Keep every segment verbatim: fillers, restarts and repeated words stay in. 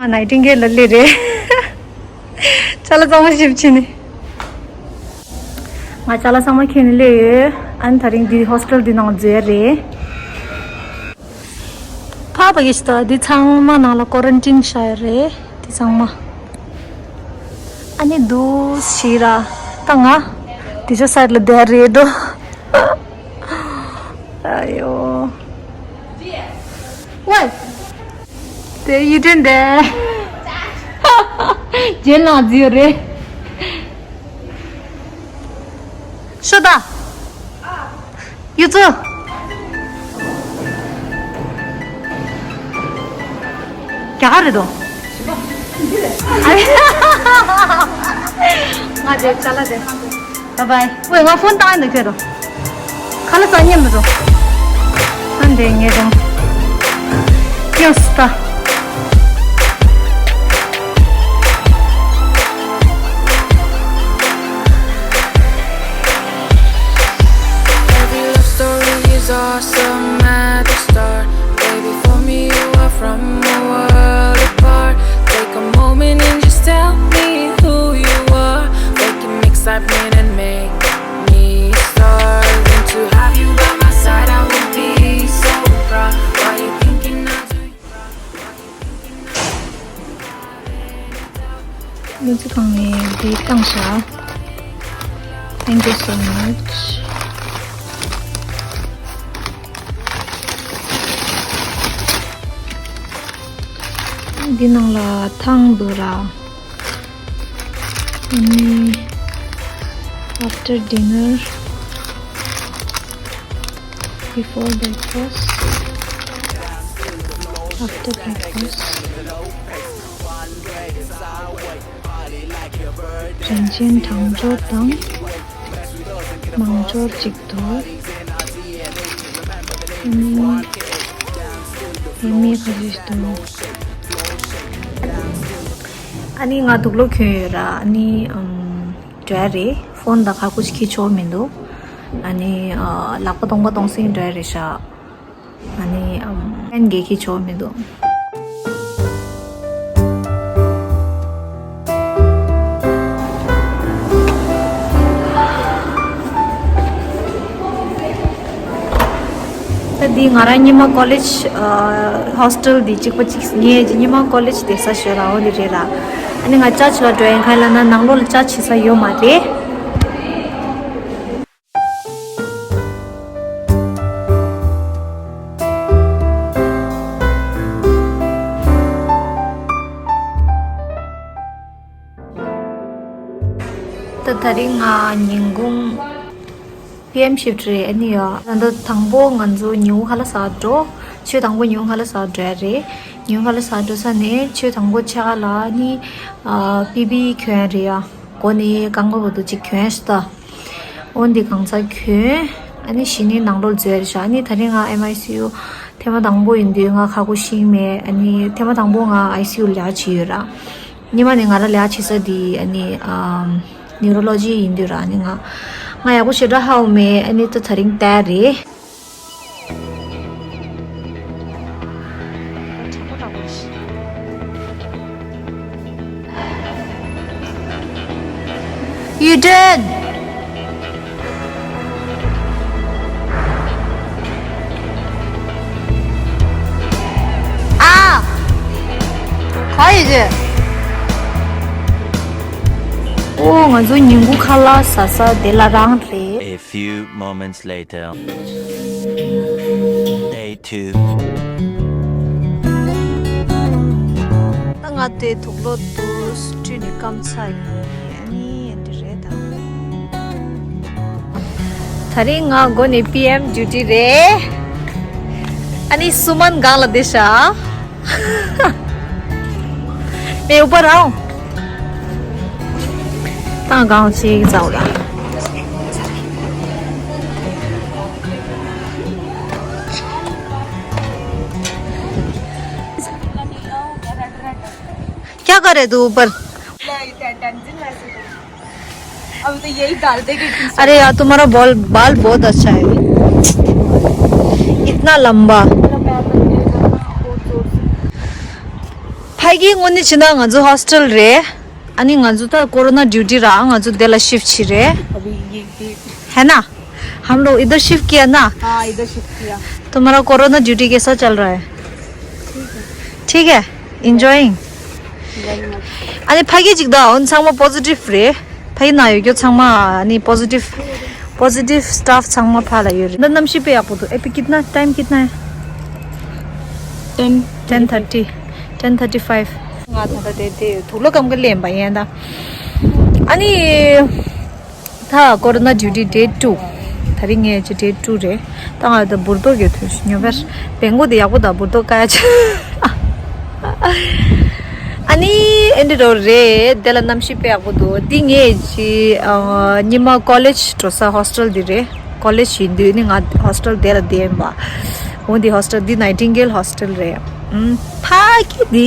ང་ནའི་ཊིང་གེལ་ལ་སླེབས་རེད། ཅ་ལག་ཚང་མ་ཞིབ་ཕྱིན་ནས། ང་ཅ་ལག་ཚང་མ་ཁྱེར་ནས་སླེབས་ཡོད། ཨ་ནི་དེ་རིང་འདི་ཧོ་སི་ཊེལ་འདི་ནང་འཛུལ་ཡ་རེད། ཕ་བ་གི་ཤི་ད་འདི་ཚང་མ་ནང་ལ་ཀོ་རན་ཊིན་བྱ་ཡ་རེད། འདི་ཚང་མ། ཨ་ནི་འདུག་ཤི་ར། ད་ང་། དེ་ཚོ་སའིཌ་ལ་བསྡད་རེད་འགྲོ། ཨ་ཡོ། ཝེ། དེ་ཡི་དྲན་དེ། རྗེས་ལ་རྫི་ཡོད་རེད། ཤོ་ད། ཡུ་ཙུ། རྒྱ་གར་རེད་དོ། ང་དེ་ཅ་ལག་དེ། བཱའི་བཱའི། ཝེ་ང་ཕོན་བཏང་ཡིན་ན་ཁྱོད་རོ། ཁ་ལག་ཟ་ཉན་མི་འགྲོ། ཨ་འདྲེ་ངེས་རུང་། ཡོ་སི་ད། Every love story is awesome at the start. Baby, for me, you are from a world apart. Take a moment and just tell me who you are. Fake an excitement and make me start. When to have you by my side, I would be so proud. Why you thinking I do you wrong? Why you thinking I ལུས་ཚུ་གང་ནས་འདི་བཏང་བཞག Thank you so much. འདི་ནང་ལ་ཐང་འདུག་ར། ཨ་ནི་after dinner, before breakfast, after breakfast. རིན་ཆེན་གྲང་སྦྱོར་དང་མང་སྦྱོར་གཅིག་ཏུ། ཨ་ནི་ཡས་མས་ཁ་ཤས་ཤིག་འདུག་ཨ་ནི་ང་དུག་ལོག་གྱོན་ཡོད་ར། ཨ་ནི་ཨམ་འགྲོ་ཡ་རེད། ཕོན་དང་ཁ་ཁུ་ཞིག་འཁྱེར་ཆོག་མི་འདུག་ཨ་ནི་ཨ་ལག་པ་སྟོང་པ་སྟོང་སེང་འགྲོ་ཡ་རེད་ཤག་ཨ་ནི་ཨམ་ཕན་གྱིས་འཁྱེར་ཆོག་མི་འདུག་ད་འདི་ང་རང་ཉི་མ་ཀོ་ལེཇ་ཨ་ཧོ་སི་ཊེལ་འདི་གཅིག་པ་གཅིག་ངས་ཉི་མ་ཀོ་ལེཇ་བསྡད་ས་ཞོར་ར་འོ་འདི་རེད་ར། ཨ་ནི་ང་ཅར་ཆ་ལ་འགྲོ་ཡིན་ཁ་ལ་ན་ནང་ལོགས་ལ་ཅར་ཆ་བྱེད་ས་ཡོད་མ་རེད། ད་དེ་རིང་ང་ཉིན་གུང་པི་ཨེམ་ཤིཕ་ཊི་རེད། ཨ་ནི་ཡ་ད་ལྟ་དང་པོ་ང་ཚོ་ཉིན་གུང་ཁ་ལག་ཟ་འགྲོ། ཆུ་དང་པོ་ཉིན་གུང་ཁ་ལག་ཟ་འགྲོ་ཡ་རེད། ཉིན་གུང་ཁ་ལག་ཟ་འགྲོ་ས་ནས་ཆུ་དང་པོ་ཆ་ག་ལ་ནི་པི་བི་གྱོན་ཡ་རེད་ཡ། མགོ་ནས་རྐང་པ་བར་དུ་གཅིག་གྱོན་ཤི་ད། འོ་འདི་གང་ཚ་གྱོན། ཨ་ནི་གཞི་ནས་ནང་ལོགས་འཛུལ་ཡ་རེད་ཤག་ཨ་ནི་དེ་རིང་ང་ཨེམ་ཨའི་སི་ཡུ་ཐེངས་མ་དང་པོ་ཡིན་དུས་ང་ཁ་ཁུ་ཤིང་མེད། ཨ་ནི་ཐེངས་མ་དང་པོ་ང་ཨའི་སི་ཡུ་ལས་བྱེད་ཡོད་ར། ཉི་མ་ནས་ང་རང་ལས་བྱེད་ས་འདི་ཨ་ནི་ཨམ་ནིའུ་རོ་ལོ་ཇི་ཡིན་དུས་ར། ཨ་ནི་ང་ང་ཡག་པོ་ཞེ་དྲག་ཧ་གོ་མེད། ཨ་ནི་ད་དེ་རིང་ལྟ་ཡ་རེད། You did. ཨ། ག་ཡི་གེ། ཨོ་ང་ཚོ་ཉིན་གུང་ཁ་ལག་ཟ་ས་དེ་ལ་རང་རེད། A few moments later. Day two. ད་ང་དེ་དུག་ལོག་ཏུ་སྤྲུལ་ནས་སྐམ་ཚ་ཡིན། ཨ་ནི་འདི་རེད་ད། དེ་རིང་ང་མགོ་ནས་པི་ཨེམ་ཌིའུ་ཊི་རེད། ཨ་ནི་སུ་མན་སྒང་ལ་བསྡད་ཤག་མེ་འུ་པ་རང་། ཏང་གང་ཅིག་ཙའུ་ལ། क्या कर रहे तू ऊपर? अब तो यही डाल देगी। अरे यार, तुम्हारा बाल, बाल बहुत अच्छा है, इतना लंबा। ཕ་གིའི་དངོས་གནས་བྱས་ན་ང་ཚོ་ཧོ་སི་ཊེལ་རེད། ཨ་ནི་ང་ཚོ་ད་ཀོ་རོ་ན་ཌིའུ་ཊི་ར་ང་ཚོ་དེ་ལ་ཤིབ་ཊི་བྱས་རེད། अभी ये ये है ना? हम लोग इधर शिफ्ट किया ना? हाँ, इधर शिफ्ट किया। तुम्हारा कोरोना ड्यूटी कैसा चल रहा है? ठीक है। ठीक है। Enjoying? Very much। ཨ་ནི་ཕ་གི་ཅིག་ད་འོན་ཚང་མ་པོ་ཟི་ཊིབ་རེད། ཕ་གི་ན་ཡོད་རྒྱུ་ཚང་མ་ཨ་ནི་པོ་ཟི་ཊིབ། པོ་ཟི་ཊིབ་སི་ཊཕ་ཚང་མ་ཕ་ལ་ཡོད་རེད། ད་གནམ་གཤིས་དཔེ་ཡག་པོ་འདུག་ཨེ་པི་कितना टाइम कितना है? Ten. Ten thirty. Ten thirty five. ང་ད་ལྟ་དེ་དེ་དུག་ལོག་སྐམ་ག་ལེན་པ་ཡིན་ད། ཨ་ནི། ད་ཀོ་རོ་ན་ཌིའུ་ཊི་ཌེ་ཊུ། ད་རིང་ངའི་ཅི་ཌེ་ཊུ་རེད། ད་ང་ད་འབུར་ཏོག་གི་ཐོན་ཤི་ཉོ་བར་བེང་གོ་དེ་ཡག་པོ་ད་འབུར་ཏོག་ཀ་ཡ་ཆ། ཨ་ནི་ཨེ་འདྲ་རོ་རེད། དེ་ལ་གནམ་གཤིས་དཔེ་ཡག་པོ་འདུག་འདི་ངའི་ཅི་ཉི་མ་ཀོ་ལེཇ་འགྲོ་ས་ཧོ་སི་ཊེལ་འདི་རེད། ཀོ་ལེཇ་ཡིན་དུས་ནི་ང་ཧོ་སི་ཊེལ་དེ་ལ་བསྡད་ཡིན་པ། འོ་འདི་ཧོ་སི་ཊེལ་འདི་ནའི་ཊིང་གེལ་ཧོ་སི་ཊེལ་རེད། ཨུམ། ཕ་གི་འདི་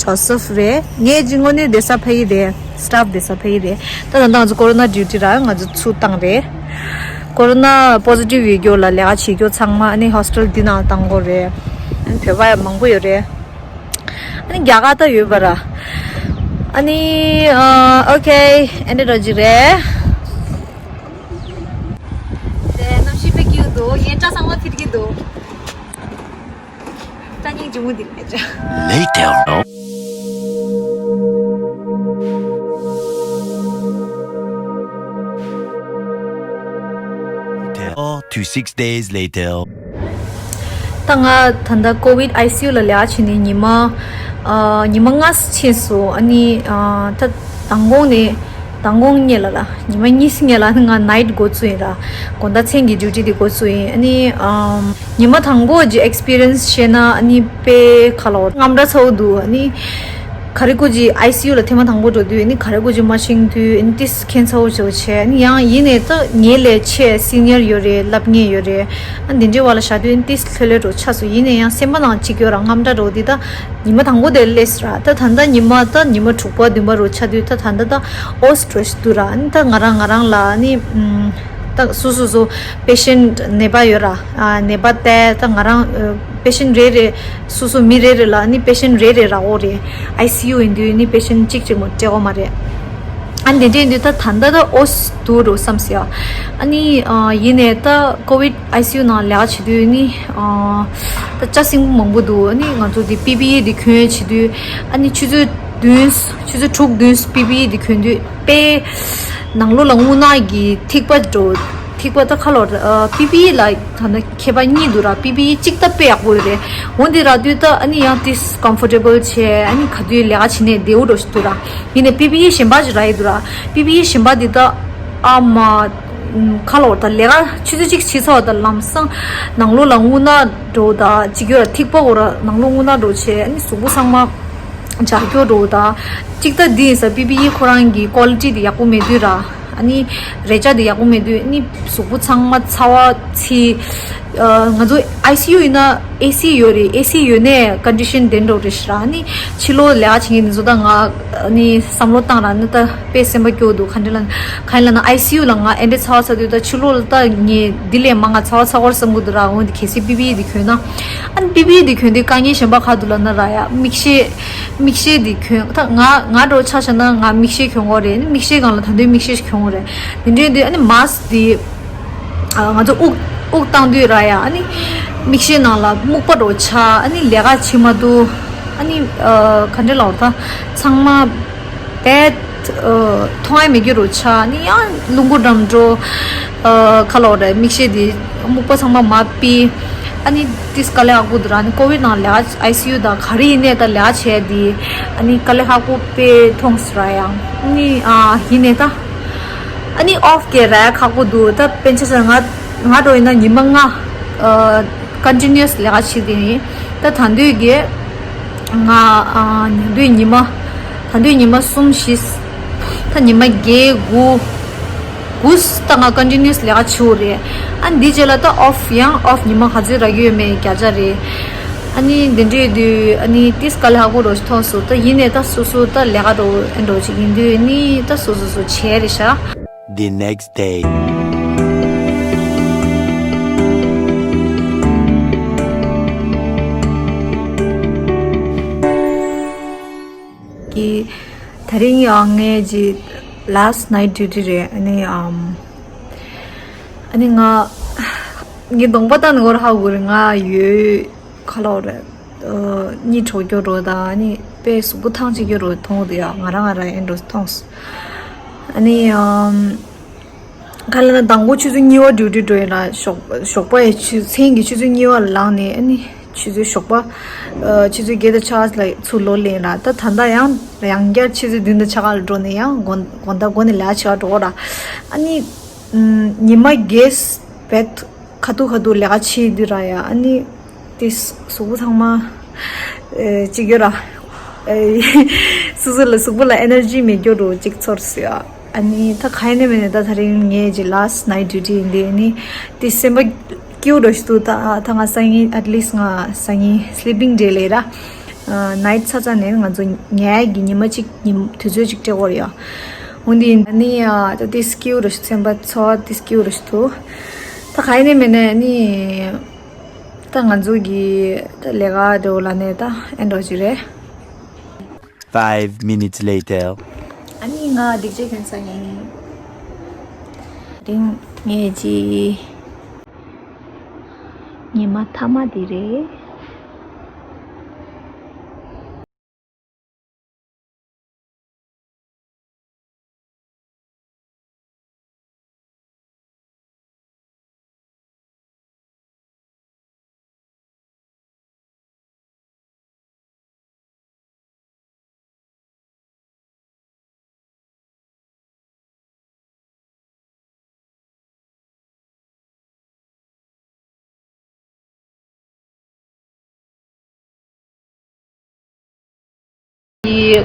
ཇོ་སེཕ་རེད། ངའི་ཅི་དངོས་གནས་བསྡད་ས་ཕ་གི་རེད། སི་ཊཕ་བསྡད་ས་ཕ་གི་རེད། ད་ད་ལྟ་ང་ཚོ་ཀོ་རོ་ན་ཌིའུ་ཊི་ར་ང་ཚོ་ཚུར་བཏང་རེད། ཀོ་རོ་ན་པོ་ཟི་ཊིབ་ཡོད་རྒྱུ་ལ་ལས་ཀ་བྱེད་རྒྱུ་ཚང་མ་ཨ་ནི་ཧོ་སི་ཊེལ་འདི་ནང་བཏང་དགོས་རེད། ཨ་ནི་བོད་པ་ཡང་མང་པོ་ཡོད་རེད། ཨ་ནི་རྒྱ་གར་ད་ཡོད་པ་ར། ཨ་ནི་ཨ་ཨོ་ཁེ། ཨེ་འདྲ་རོ་ཅིག་རེད། དེ་གནམ་གཤིས་དཔེ་སྐྱིད་འདུག་ངའི་སྐྲ་ཚང་མ་འཐིར་གྱི་འདུག་སྐྲ་སྙིང་རྗེ་མོ་འདི་རེད་ཅག Later. Four to six days later. ད་ང་ད་ལྟ་ཀོ་ཝིཌ་ཨའི་སི་ཡུ་ལ་ལས་ཀ་བྱེད་ནས་ཉི་མ་ཨ་ཉི་མ་ལྔ་ཕྱིན་སོང་། ཨ་ནི་ཨ་ད་མདང་དགོང་ནས་མདང་དགོང་ཉིན་ལ་ལ་ཉི་མ་གཉིས་ཉིན་ལ་ང་ནའིཊ་འགོ་བཙུགས་ཡིན་ད། དགོང་དག་མཚན་གྱི་ཌིའུ་ཊི་དེ་འགོ་བཙུགས་ཡིན། ཨ་ནི་ཨམ། ཉི་མ་དང་པོ་གི་ཨེག་སི་པི་རི་ཡན་སི་བཤད་ན་ཨ་ནི་དཔེ་ཁ་ལོ་དངངས་སྐྲག་ཚ་བོ་འདུག་ཨ་ནི་ག་རེ་ཀོ་ཅི་ཨའི་སི་ཡུ་ལ་ཐེངས་མ་དང་པོ་འགྲོ་དུས་ཨ་ནི་ག་རེ་ཀོ་ཅི་མ་ཤེས་དུས་ཨ་ནི་ཏིས་ཁྱད་མཚར་བོ་བྱེད་བྱས། ཨ་ནི་ཡང་ཡིན་ནའི་ད་ངའི་ལས་ཆེས་སི་ནི་ཡར་ཡོད་རེད། སློབ་གཉེར་ཡོད་རེད། ཨ་ནི་འདི་འདྲའི་བ་ལ་བཞག་དུས་ཨ་ནི་ཏིས་ལྷོད་ལྷོད་འགྲོ་ཆགས་སོང་། ཡིན་ནའི་ཡང་སེམས་པ་ནང་གཅིག་ཡོད་ར་དངངས་སྐྲག་འགྲོ་འདི་ད་ཉི་མ་དང་པོ་དེ་ལས་ར། ད་ད་ལྟ་ཉི་མ་ད་ཉི་མ་དྲུག་པ་བདུན་པ་རུ་ཆགས་དུས་ད་ད་ལྟ་ད་ཨོས་འགྲོ་ཞིག་འདུག་ར། ཨ་ནི་ད་ང་རང་ང་རང་ལ་ཨ་ནི་ཨམ། ད་སོ་སོ་སོ་པེ་ཤེན་ཊི་ནད་པ་ཡོད་ར། ཨ་ནད་པ་དེ་ད་ང་རང་ཨ་པེ་ཤེན་ཊི་རེ་རེ་སོ་སོ་མི་རེ་རེ་ལ་ཨ་ནི་པེ་ཤེན་ཊི་རེ་རེ་རག་གོ་རེད། ཨའི་སི་ཡུ་ཡིན་དུས་ཨ་ནི་པེ་ཤེན་ཊི་གཅིག་གཅིག་མ་སྤྲད་གོ་མ་རེད། ཨ་ནི་དེ་འདྲ་ཡིན་དུས་ད་ད་ལྟ་ད་ཨོས་འདུག་རོ་བསམ་སོང་ཡ། ཨ་ནི་ཨ་ཡིན་ནའི་ད་ཀོ་ཝིཌ་ཨའི་སི་ཡུ་ནང་ལས་ཀ་བྱེད་དུས་ཨ་ནི་ཨ་ད་ལྕགས་སྲིན་མང་པོ་འདུག་ཨ་ནི་ང་ཚོ་དེ་པི་པི་ཨི་དེ་གྱོན་བྱེད་དུས་ཨ་ནི་ཆུ་ཚོད་བདུན་ཆུ་ཚོད་དྲུག་བདུན་པི་པི་ཨི་དེ་གྱོན་དུས་དཔེ་ནང་ལོགས་ལ་རྔུལ་ནག་གི་ཐིགས་པ་འགྲོ། ཐིགས་པ་ད་ཁ་ལོ་ཨ་པི་པི་ཨི་ལ་ད་ནི་ཁྱད་པར་གཉིས་འདུག་ར། པི་པི་ཨི་གཅིག་ད་དཔེ་ཡག་པོ་ཡོད་རེད། འོ་འདི་རག་དུས་ད་ཨ་ནི་ཡང་ཏིས་ཀམ་ཕོར་ཊེ་བལ་བྱས། ཨ་ནི་ག་དུས་ལས་ཀ་བྱེད་ནས་བདེ་བོ་འགྲོ་ཞིག་འདུག་ར། ཡིན་ནའི་པི་པི་ཨི་གཞན་པ་ཞིག་རག་ཡི་འདུག་ར། པི་པི་ཨི་གཞན་པ་འདི་ད་ཨ་མ་ཁ་ལོ་ད་ལས་ཀ་ཆུ་ཚོད་གཅིག་བྱས་ཚར་བ་ད་ལམ་སང་ནང་ལོགས་ལ་རྔུལ་ནག་འགྲོ་ད་གཅིག་ཡོད་ར། ཐིགས་པ་འོ་ར་ནང་ལོགས་རྔུལ་ནག་འགྲོ་བྱས་ཨ་ནི་གཟུགས་པོ་ཚང་མ་འབྱར་སྐྱོ་འགྲོ་ད། གཅིག་ད་འདི་ཡིན་ས་པི་པི་ཨི་ཁོ་རང་གི་ཀོ་ལི་ཊི་དེ་ཡག་པོ་མེད་དུས་ར། ཨ་ནི་རས་ཆ་དེ་ཡག་པོ་མེད་དུས་ཨ་ནི་གཟུགས་པོ་ཚང་མ་ཚ་བ་ཚིག་ཨ་ང་ཚོ་ཨའི་སི་ཡུ་ཡིན་ན་ཨེ་སི་ཡོད་རེད། ཨེ་སི་ཡོད་ནའི་ཀོན་ཌི་ཤན་བདེ་འགྲོ་རེད་ཤག་ཨ་ནི་ཕྱི་ལོགས་ལས་ཀ་བྱེད་མཁན་དེ་ཚོ་ད་ང་ཨ་ནི་བསམ་བློ་བཏང་ར་ནི་ད་དཔེ་སེམས་པ་སྐྱོ་འདུག་ག་འདྲ་ལ་ག་ཡིན་ལ་ན་ཨའི་སི་ཡུ་ལ་ང་ཨེ་འདྲ་ཚ་བ་ཚ་དུས་ད་ཕྱི་ལོགས་ལ་ད་ངས་འདི་ལས་མང་ང་ཚ་བ་ཚ་བར་བསམ་གི་འདུག་ར། འོན་ཏེ་གལ་སྲིད་པི་པི་ཨི་དེ་གྱོན་ན་ཨ་ནི་པི་པི་ཨི་དེ་གྱོན་དུས་དཀའ་ངལ་གཞན་པ་ག་འདུག་ལབ་ན་ར་ཡ་མིག་ཤེལ། མིག་ཤེལ་འདི་གྱོན། ད་ང་ང་འདྲ་བོ་ཆ་བཞག་ན་ང་མིག་ཤེལ་གྱོན་གོ་རེད། མིག་ཤེལ་སྒང་ལ་ད་དུང་མིག་ཤེལ་ཞིག་གྱོན་གོ་རེད། དེ་འདྲའི་དུས་ཨ་ནི་མཱསི་འདི་ཨ་ང་ཚོ་དབུགས་དབུགས་བཏང་དུས་ར་ཡ་ཨ་ནི་མིག་ཤེལ་ནང་ལ་སྨུག་པ་འདྲ་བོ་ཆགས། ཨ་ནི་ལས་ཀ་བྱེད་མ་ཐུབ། ཨ་ནི་ཨ་ག་འདྲ་ལབ་དགོས་རེད། ད་ཚང་མ་བེད་ཨ་མཐོང་ཡ་མེད་རྒྱུ་འདྲ་བོ་ཆགས། ཨ་ནི་ཡང་རླུང་བུ་འགྲམ་འགྲོ། ཨ་ཁ་ལོ་རེད། མིག་ཤེལ་འདི་སྨུག་པ་ཚང་མ་མར་ཕུད། ཨ་ནི་ཏིས་དཀའ་ལས་ཁག་པོ་འདུག་ར། ཨ་ནི་ཀོ་ཝིཌ་ནང་ལས་ཀ་ཨའི་སི་ཡུ་དང་ག་རེ་ཡིན་ནའི་ད་ལས་ཀ་བྱས་འདི་ཨ་ནི་དཀའ་ལས་ཁག་པོ་དཔེ་མཐོང་སོང་ར་ཡ། ཨ་ནི་ཨ་ཡིན་ནའི་ད་ཨ་ནི་ཨོཕ་གི་ར་ཡ་ཁག་པོ་འདུག་ད་དཔེར་ན་ཆ་བཞག་ན་ང་ང་འདྲ་བོ་ཡིན་ན་ཉི་མ་ལྔ་ཨ་ཀོན་ཊི་ནུ་ཨས་ལས་ཀ་བྱེད་དེ་ཡིན། ད་ད་དུས་ཀྱི་ང་ཨ་ཉིན་དུས་ཉི་མ་ད་དུས་ཉི་མ་གསུམ་བཞི། ད་ཉི་མ་བརྒྱད་དགུ་དགུ་ད་ང་ཀོན་ཊི་ནུ་ཨས་ལས་ཀ་བྱེད་དགོས་རེད། ཨ་འདི་རྗེས་ལ་ད་ཨོཕ་ཡང་ཨོཕ་ཉི་མ་ག་ཚོད་རག་གི་ཡོད་མེད་བརྒྱ་ཆ་རེད། ཨ་ནི་འདི་འདྲ་ཡོད་དུས་ཨ་ནི་ཏིས་དཀའ་ལས་ཁག་པོ་འདྲ་བོ་ཞིག་མཐོང་སོང་། ད་ཡིན་ནའི་ད་སོ་སོ་ད་ལས་ཀ་འདྲ་བོ་ཨེ་འདྲ་བོ་ཅིག་ཡིན་དུས་ཨ་ནི་ད་སོ་སོ་སོ་བྱས་རེད་ཤག The next day. ད་རིང་ཡང་ངའི་ཅི་last night duty རེད། ཨ་ནི་ཨམ། ཨ་ནི་ང་ངའི་གདོང་པ་ལྟ་ན་ངོ་ཧ་གོ་རེད། ང་ཡོད་ཁ་ལོ་རེད། གཉིད་འཕྲོག་རྒྱུ་རོ་དང་ཨ་ནི་དཔེ་གཟུགས་པོ་ཐང་ཆད་རྒྱུ་རོ་མཐོང་འདུག་ཡ། ང་རང་ང་རང་ཨེ་འགྲོ་མཐོང་སོང་། ཨ་ནི་ཨམ། ག་ལ་ན་དང་པོ་ཆུ་ཚོད་གཉིས་པ་ཌིའུ་ཊི་འགྲོ་ཡིན་ལ། ཞོགས་ཞོགས་པ་ཡི་ཆུ་མཚན་གྱི་ཆུ་ཚོད་གཉིས་པ་ལ་ལངས་ནས། ཨ་ནི་ཆུ་ཚོད་ཞོགས་པ་ཨ་ཆུ་ཚོད་བརྒྱད་དང་ཕྱེད་ལ་ཚུར་ལོག་ལེན་ལ། ད་ད་ལྟ་ཡང་ཡང་བསྐྱར་ཆུ་ཚོད་བདུན་དང་ཕྱེད་ཀ་ལ་འགྲོ་ནས་ཡང་དགོང་དགོང་དག་དགོང་ནས་ལས་ཀ་བྱེད་ག་འགྲོ་གོ་ར། ཨ་ནི་ཉི་མ་རྒྱས་བེད་ཁ་ཐུག་ཁ་ཐུག་ལས་ཀ་བྱེད་དུས་ར་ཡ། ཨ་ནི་དེ་གཟུགས་པོ་ཚང་མ་ཨེ་ཅིག་ཡོད་ར། ཨེ་སོ་སོ་ལ་གཟུགས་པོ་ལ་ཨེ་ནར་ཇི་མེད་རྒྱུ་རུ་ཅིག་ཚོར་སོང་ཡ། ཨ་ནི་ད་ག་ཡིན་ནའི་མིན་ནའི་ད་ད་རིང་ངའི་ཅི་last night duty ཡིན་དེ། ཨ་ནི་དེ་སེམས་པ་སྐྱིད་པོ་འདྲ་ཞིག་འདུག་ད་ད་ང་སང་ཉིན་at least ང་སང་ཉིན་sleeping day ལས་ར། ཨ་night ཚ་ཚ་ནས་ང་ཚོ་ཉལ་གི་ཉི་མ་གཅིག་ཉིན་དུས་ཚོད་གཅིག་སྤྲད་དགོས་རེད་ཡ། འོན་ཏེ་ཨ་ནི་ཨ་ད་དེ་སྐྱིད་པོ་འདྲ་ཞིག་སེམས་པ་ཚོར་བ་དེ་སྐྱིད་པོ་འདྲ་ཞིག་འདུག་ད་ག་ཡིན་ནའི་མིན་ནའི་ཨ་ནི་ད་ང་ཚོ་གི་ད་ལས་ཀ་འདྲ་བོ་ལ་ནས་ད་ཨེ་འགྲོ་གི་རེད། Five minutes later. ཨ་ནི་ང་སྡིག་ཅག་ཁྱོད་ཚ་ཡིན། རིང་ངས་ཅི། ཉི་མ་མཐའ་མ་འདི་རེད།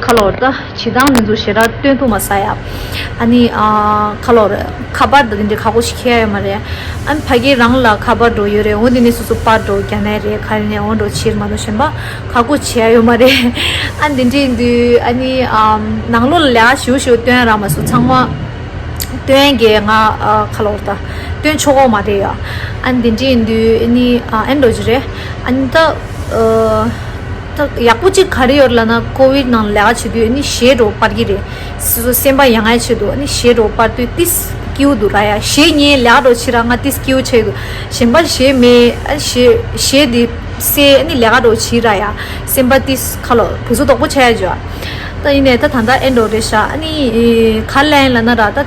ཁ་ལོར་ད་བྱེད་སྟངས་འདི་ཚོ་ཞེ་དྲག་སྟོན་ཐུབ་མ་ས་ཡ། ཨ་ནི་ཨ་ཁ་ལོར་ཁ་པར་ད་འདི་འདྲའི་ཁག་པོ་ཞིག་ཁྱེར་ཡོད་མ་རེད། ཨ་ནི་ཕ་གི་རང་ལ་ཁ་པར་འགྲོ་ཡོད་རེད། འོ་འདི་ནས་སོ་སོ་པར་འགྲོ་རྒྱ་ནས་རེད། ག་རེ་ནས་འོ་འགྲོ་ཕྱིར་མ་གཏོགས་གཞན་པ་ཁག་པོ་བྱེད་ཡ་ཡོད་མ་རེད། ཨ་འདི་འདྲའི་འདུག་ཨ་ནི་ཨམ་ནང་ལོགས་ལ་ལས་ཀ་ཞུ་ཞུ་སྟོན་ར་མ་སོ་ཚང་མ་སྟོན་གྱི་ང་ཨ་ཁ་ལོར་ད་སྟོན་ཆོག་གོ་མ་རེད་ཡ། ཨ་འདི་འདྲའི་འདུག་ཨ་ནི་ཨ་ཨེ་འགྲོ་གི་རེད། ཨ་ནི་ད་ཨ་ད་ཡག་པོ་གཅིག་ག་རེ་ཡོད་ལབ་ན་ཀོ་བིད་ནང་ལས་ཀ་བྱེད་དུས་ཨ་ནི་གཞས་འགྲོ་པར་གྱི་རེད། སོ་སོ་སེམས་པ་ཡང་ཡང་ཆེད་དུ་ཨ་ནི་གཞས་འགྲོ་པར་དུས་ཏིས་སྐྱིའུ་འདུག་ར་ཡ། གཞས་ཉན་ལས་འགྲོ་ཕྱིར་ར་ང་ཏིས་སྐྱིའུ་ཆེད་དུ་གཞན་པ་གཞས་མེད། ཨ་གཞས་གཞས་འདི་སེ་ཨ་ནི་ལས་ཀ་འགྲོ་ཕྱིར་ར་ཡ། སེམས་པ་ཏིས་ཁ་ལོ་བུ་ཚོ་དོག་པོ་ཆེ་ཡ་ཇོ། ད་ཡིན་ནས་ད་ད་ལྟ་ཨེ་འགྲོ་རེད་ཤག་ཨ་ནི་ག་ལན་ལ་ན་ར་ད་ད་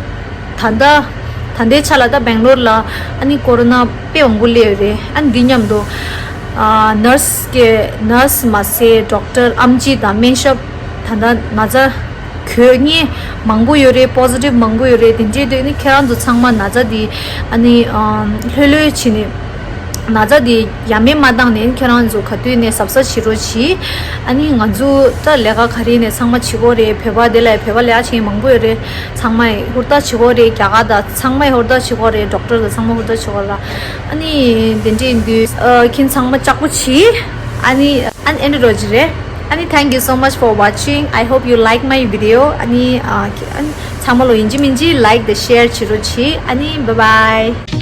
ལྟ་ད་ལྟའི་ཆ་ལ་ད་སྦེང་ལོར་ལ་ཨ་ནི་ཀོ་རོ་ན་དཔེ་མང་པོ་སླེབས་ཡོད་རེད། ཨ་ནི་འདི་མཉམ་དུ་ཨ་ནར་སི་གི་ནར་སི་མ་ཟད་ཌོག་ཊར་ཨམ་ཆི་དང་སྨན་ཞབས་ད་ལྟ་ན་ཚ་གྱོད་ངན་མང་པོ་ཡོད་རེད། པོ་སི་ཊིབ་མང་པོ་ཡོད་རེད། དེ་འདྲའི་དུས་ནི་ཁྱེད་རང་ཚོ་ཚང་མ་ན་ཚ་འདི་ཨ་ནི་ཨ་ལྷོད་ལྷོད་བྱས་ནས་ན་ཚ་འདི་ཡ་མེད་མ་བཏང་ནས་ཁྱེད་རང་ཚོ་ག་དུས་ནས་གཟབ་གཟབ་བྱེད་རོགས་གྱིས། ཨ་ནི་ང་ཚོ་ད་ལས་ཀ་ག་རེ་ནས་ཚང་མ་བྱེད་དགོས་རེད། བོད་པ་དེ་ལ་བོད་པ་ལས་ཀ་བྱེད་མཁན་མང་པོ་ཡོད་རེད། ཚང་མས་ཧུར་ཐག་བྱེད་དགོས་རེད། རྒྱ་གར་དང་ཚང་མས་ཧུར་ཐག་བྱེད་དགོས་རེད། ཌོག་ཊར་དང་ཚང་མ་ཧུར་ཐག་བྱེད་དགོས་རེད། ཨ་ནི་དེ་འདྲའི་དུས་ཨ་ཁྱེད་ཚང་མ་ལྕགས་པོ་གྱིས། ཨ་ནི་ཨ་ནི་ཨེ་འདྲ་རོ་ཅི་རེད། ཨ་ནི་thank you so much for watching. I hope you like my video. ཨ་ནི་ཨ་ཨ་ནི་ཚང་མ་ལོ་ཡིན་གཅིག་མིན་གཅིག་ལའིཀ་དང་ཤེར་བྱེད་རོགས་གྱིས། ཨ་ནི་bye bye.